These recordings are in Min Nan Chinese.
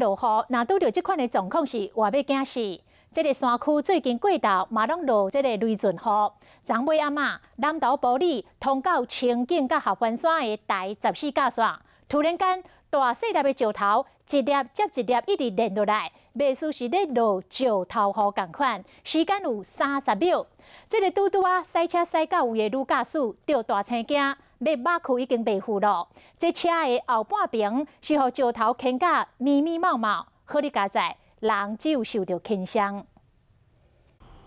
落雨，若拄著這款的狀況是活欲驚死。這个山區最近過晝嘛攏落這个雷陣雨。昨尾暗仔，南投埔里通到清境佮合歡山的台十四甲線，突然間大細粒的石頭一粒接一粒一直連落來，袂輸是咧落石頭雨仝款，時間有30秒。這个拄拄仔駛車駛到位的女駕駛著大青驚，欲抹去已經袂赴咯。這車的後半邊是予石頭牽甲密密茂茂，好哩佳哉，人只有受著輕傷。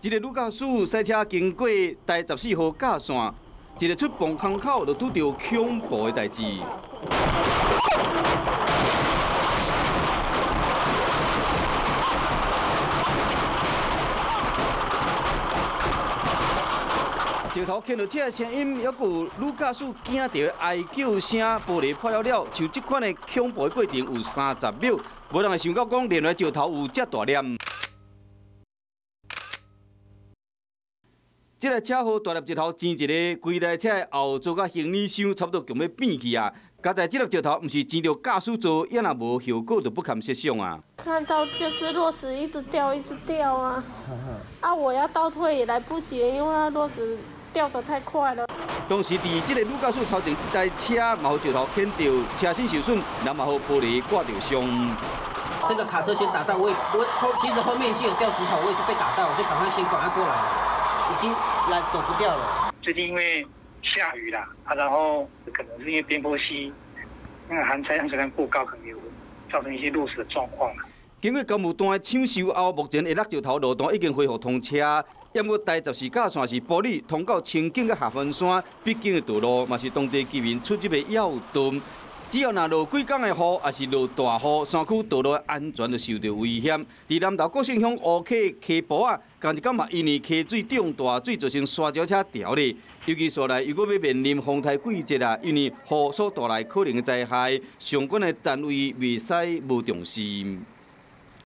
一个女駕駛駛車經過台14號甲線，一个出磅空口就拄著恐怖的代誌。石頭牽落車的聲音，猶閣有女駕駛驚著的哀叫聲，玻璃破了了，像這款的恐怖的過程有30秒，無人會想到講連來石頭有遮大粒。這个車禍大粒石頭前一个，規台車的後座佮行李箱差不多強欲變去啊！佳哉這粒石頭毋是前著駕駛座，也若無後果就不堪設想啊！看到就是落石一直掉，一直掉啊！啊，我要倒退也來不及，因為落石掉得太快了。當時佇這个女駕駛頭前，這台車嘛予石頭牽著，車身受損，人嘛予玻璃刮著傷。這個卡車先打到，我後其實後面已經有掉石頭，我也是被打到，我就趕快先趕快過來了，已經來躲不掉了。最近因為下雨啦，啊，然後可能是因為邊坡溪那個含水量過高，可能有造成一些落石的狀況。經過工務段的搶修後，目前的落石頭路段已經恢復通車。不過台十四甲線是埔里通到清境佮合歡山必經的道路，嘛是當地居民出入的要道。只要若落幾工的雨，抑是落大雨，山區道路的安全就受著危險。佇南投國姓鄉烏溪溪埔仔，仝一工嘛因為溪水漲大水造成沙石車潮咧。尤其紲來，如果欲面臨風颱季節啊，因為雨所帶來可能的災害，相關的單位袂使無重視。